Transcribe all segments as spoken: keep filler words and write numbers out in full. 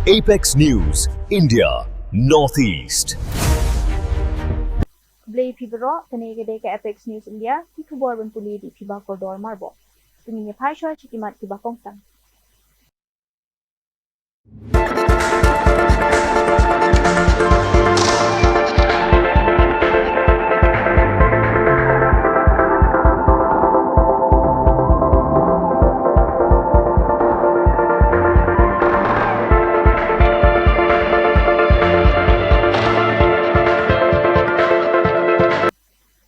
Apex News, India, Northeast. Khublei phi baroh, kane ka dei ka Apex News India, ki khubor ban pule da i Pibakordor Marbok. Te ngin ïa phai shuwa sha ki mat kiba kongsan.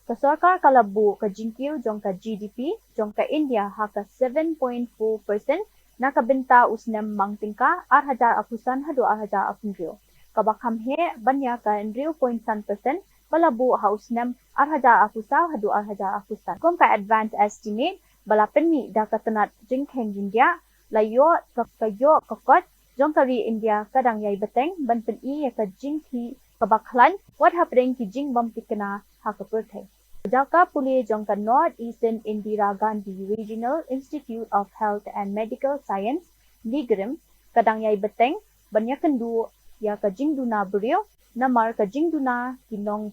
Ka sorkar ka la buh ka jingkiew jong ka G D P jong ka India ha ka seven point four percent na ka bynta u snem mang tyngka ar hajar arphew san haduh ar hajar arphew hynriew, kaba kham heh ban ïa ka hynriew point san percent ba la buh ha u snem ar hajar arphew saw haduh ar hajar arphew san. Kum ka advance estimate ba la pynmih da ka tnat jingkheiñ jingdiah, la ïoh ka, ka ïoh ka koit jong ka ri India ka dang ïai bteng ban pyni ïa ka jingkhih kaba khlaiñ wat hapdeng ki jingbymthikna ha ka pyrthei. Ka jaka pule jong ka North Eastern Indira Gandhi Regional Institute of Health and Medical Science, NEIGRIHMS, ka dang ïai bteng ban ïakynduh ïa ka jingduna briew namar ka jingduna ki nong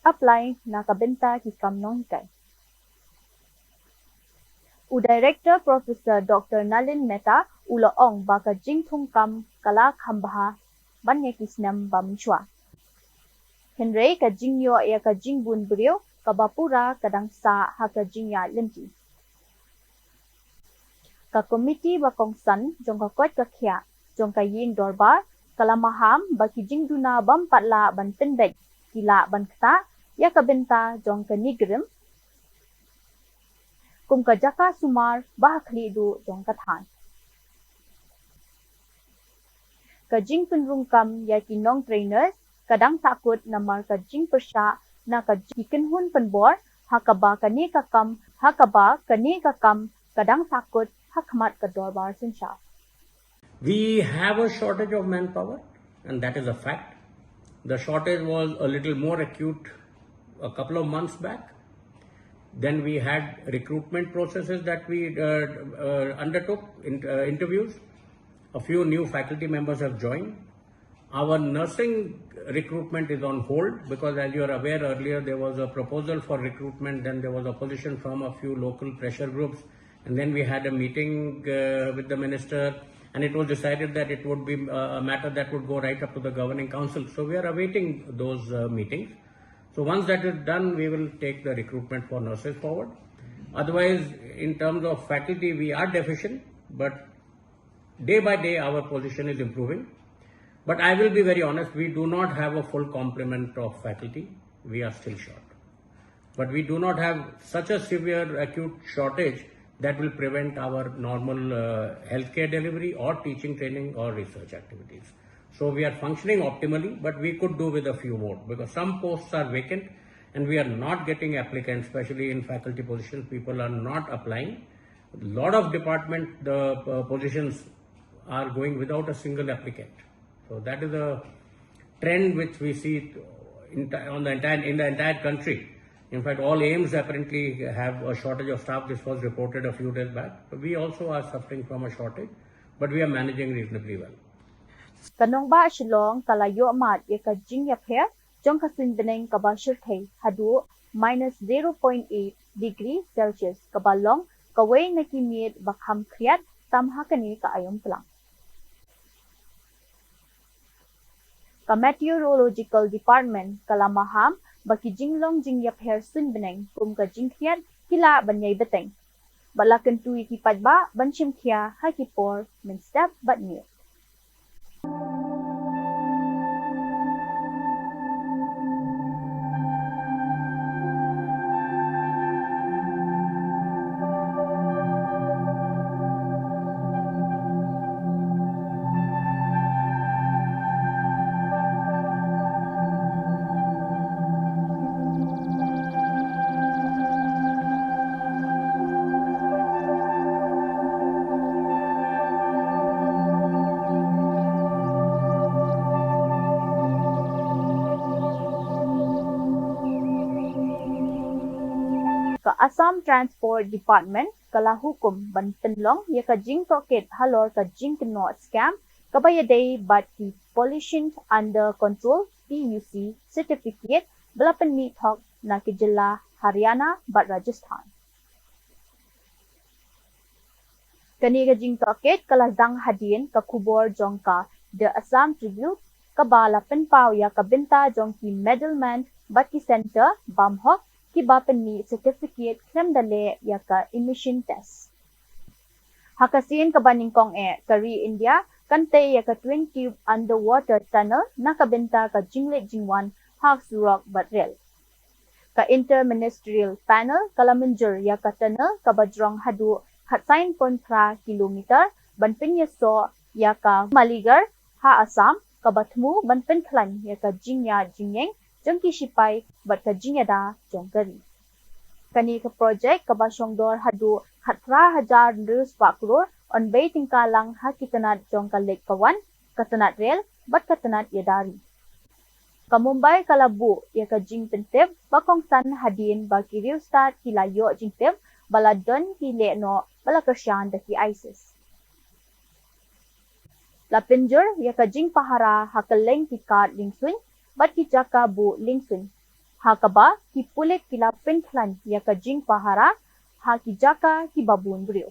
apply na ka bynta ki kam nonghikai. U Director Professor Doctor Nalin Mehta u la ong ba ka jingthungkam ka la kham bha ban ïa ki snem ba mynshuwa. Hynrei ka jingïoh ïa ka jingbun briew kaba pura ka dang sah ha ka jingïaid lynti. Ka komiti ba kongsan jong ka koit ka khiah jong ka ïing dorbar ka la maham ba ki jingduna bym pat lah ban pynbeit ki lah ban ktah ïa ka bynta jong ka NEIGRIHMS kum ka jaka sumar ba ha khlieh duh jong ka thaiñ. Ka jingpynrung kam ïa ki nongtrei nurse ka dang sahkut namar ka jingpyrshah na ka jingkynhun pynbor ha kaba kane ka kam, ha kaba kane ka kam ka dang sahkut ha khmat ka dorbar synshar. We have a shortage of manpower, and that is a fact. The shortage was a little more acute a couple of months back. Then we had recruitment processes that we, uh, uh, undertook, in, uh, interviews. A few new faculty members have joined. Our nursing recruitment is on hold because, as you are aware, earlier there was a proposal for recruitment, then there was opposition from a few local pressure groups, and then we had a meeting, uh, with the minister, and it was decided that it would be, uh, a matter that would go right up to the governing council. So we are awaiting those, uh, meetings. So once that is done, we will take the recruitment for nurses forward. Otherwise, in terms of faculty, we are deficient, but day by day our position is improving. But I will be very honest, we do not have a full complement of faculty. We are still short. But we do not have such a severe acute shortage that will prevent our normal, uh, healthcare delivery or teaching training or research activities. So we are functioning optimally, but we could do with a few more because some posts are vacant and we are not getting applicants, especially in faculty positions. People are not applying. A lot of department, the, uh, positions are going without a single applicant. So that is a trend which we see in, on the entire, in the entire country. In fact, all AIIMS apparently have a shortage of staff. This was reported a few days back. We also are suffering from a shortage, but we are managing reasonably well. Ka nongbah Shillong ka la ïoh mad ïa ka jingïapher jong ka suiñ bneng kaba shyrkhei haduh minus zero point eight degree Celsius, kaba long kawei na ki miet ba kham khriat tam ha kane ka aïom plang. Ka Meteorological Department ka la maham ba ki jinglong jingïapher suiñ bneng kum ka jingkhriat ki lah ban ïai bteng. Bad la kyntu ïa ki paidbah ban shim khia ha ki por mynstep bad miet. Ka Assam Transport Department ka la hukum ban pynlong ïa ka jingtohkit halor ka jingkynnoh scam kaba ïadei bad ki Pollution Under Control, P U C, certificate ba la pynmih thok na ki jylla Haryana bad Rajasthan. Kane ka jingtohkit ka la dang hadien ka khubor jong ka The Assam Tribune, kaba la pynpaw ïa ka bynta jong ki middleman bad ki center bam hok kiba pynmih certificate khlem da leh ïa ka emission test. Ha ka sien kaba nyngkong eh, ka ri India kan tei ïa ka twin tube underwater tunnel na ka bynta ka jingleit jingwan ha surok bad rel. Ka Inter-Ministerial Panel ka la mynjur ïa ka tunnel kaba jrong haduh khatsan point phra kilometer ban pynïasoh ïa ka Maligarh ha Assam, kaba thmu ban pynkhlaiñ ïa ka jingïaid jingïeng jong ki shipai bad ka jingïada jong ka ri. Kane ka projek kaba shongdor haduh khatphra hajar hynriew spah klur yn bei tyngka lang ha ki tnat jong ka leit ka wan, ka tnat rel bad ka tnat ïada ri. Ka Mumbai ka la buh ïa ka jingpyntip ba kongsan hadien ba ki riewstad ki la ïoh jingtip ba la don ki lehnoh ba la kyrshan da ki ISIS. La pynjur ïa ka jingpahara ha kylleng ki kad liengsuiñ bad ki jaka buh liengsuiñ, ha kaba ki pulit ki la pynkhlaiñ ïa ka jingpahara ha ki jaka kiba bun briew.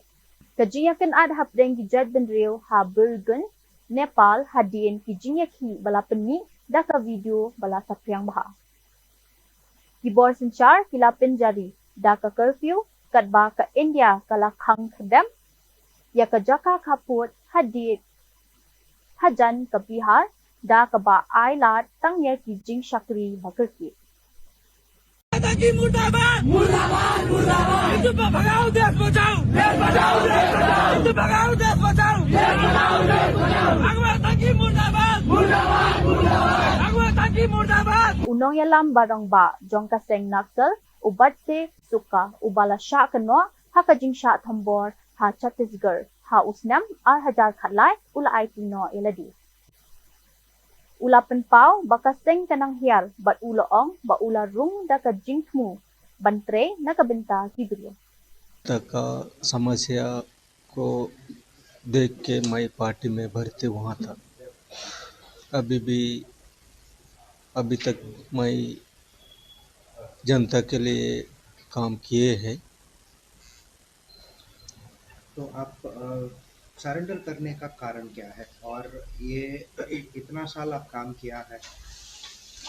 Ka jingïakynad hapdeng ki jaitbynriew ha Birgunj, Nepal hadien ki jingïakhih ba la pynmih da ka video ba la saphriang bha. Ki bor synshar ki la pynjari da ka curfew, katba ka India ka la khang khyrdem ïa ka jaka khappud hadien hajan ka Bihar, da kaba ai lad tang ïa ki jingshakri ba kyrkieh. आतंकी मुर्दाबाद, मुर्दाबाद, मुर्दाबाद। हिंदू भगाओ, देश बचाओ, देश बचाओ, देश बचाओ। हिंदू भगाओ, देश बचाओ, देश बचाओ, देश बचाओ। भगवा आतंकी मुर्दाबाद, मुर्दाबाद, मुर्दाबाद। भगवा आतंकी मुर्दाबाद। U nongïalam barangbah jong ka seng Naxal, u Batse Sukha, uba la shah kynnoh ha ka jingshah thombor ha Chhattisgarh ha u snem ar hajar khatlai, u la aiti noh ïa lade. U la pynpaw ba ka seng ka nang hiar bad u la ong ba u la rung da ka jingthmu ban trei na ka bynta ki briew. तक का समस्या को देख के मैं पार्टी में भर्ती हुआ था। अभी भी, अभी तक मैं जनता के लिए काम किए हैं। तो आप, अ, सरेंडर करने का कारण क्या है और ये इतना साल आप काम किया है,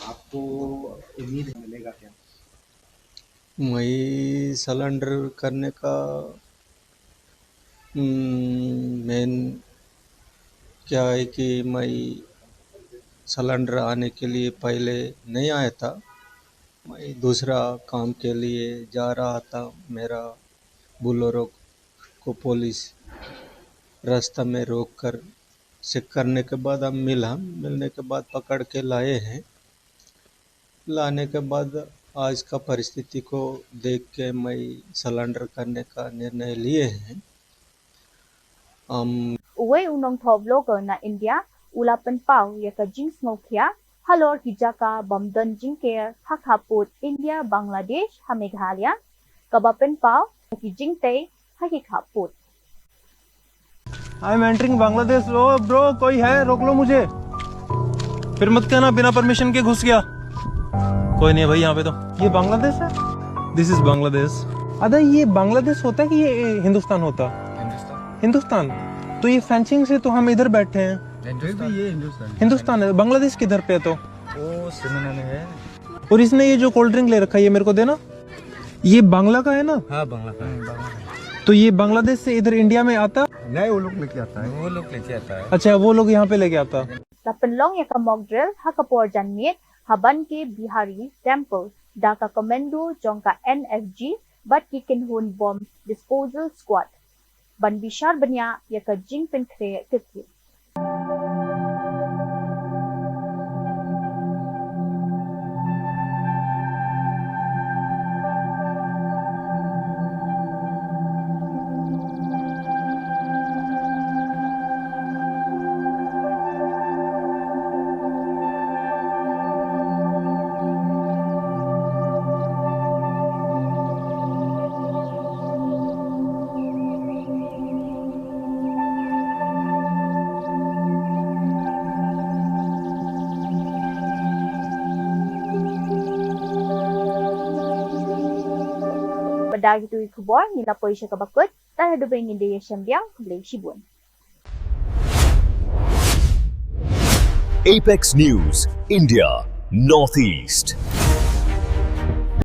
आपको उम्मीद मिलेगा क्या? मैं सरेंडर करने का, हम्म, मेन क्या है कि मैं सरेंडर आने के लिए पहले नहीं आया था। मैं दूसरा काम के लिए जा रहा था। मेरा बोलेरो को पुलिस रास्ता में रोक कर चेक करने के बाद हम मिला। मिलने के बाद पकड़ के लाए हैं। लाने के बाद आज का परिस्थिति को देख के मैं सरेंडर करने का निर्णय लिए हैं। Uwei u nongthoh vlogger na India u la pynpaw ïa ka jingsngewkhia halor ki jaka bym don jingker ha khappud India Bangladesh ha Meghalaya, kaba pynpaw ïa ki jingtei ha ki khappud. I am entering Bangladesh. ओ bro, कोई है? रोक लो मुझे। फिर मत कहना बिना परमिशन के घुस गया। कोई नहीं है भाई यहाँ पे तो। ये बांग्लादेश है? This is Bangladesh. अदा, ये बांग्लादेश होता है कि ये हिंदुस्तान होता? हिंदुस्तान। हिंदुस्तान। तो ये फेंसिंग से तो हम इधर बैठे हैं। हिंदुस्तान। ये हिंदुस्तान। हिंदुस्तान है। बांग्लादेश किधर पे है तो? वो सिंध में है। और इसने ये जो कोल्ड ड्रिंक ले रखा है, ये मेरे को देना। ये बांग्ला का है ना? हाँ, बांग्ला का है। तो ये बांग्लादेश से इधर इंडिया में आता? नहीं, वो लोग लेके आता है। वो लोग लेके आता है। अच्छा, वो लोग यहाँ पे लेके आता। La pynlong ïa ka mock drill ha ka por janmiet ha Banke Bihari Temple da ka commando jong ka N F G bad ki kynhun bomb disposal squad ban bishar bniah ïa ka jingpynkhreh kyrkieh. Da kitu ki khubor ngi la poi sha kaba kut, tang haduh ba ngin da ïashem biang, khublei shibun. Apex News, India, Northeast.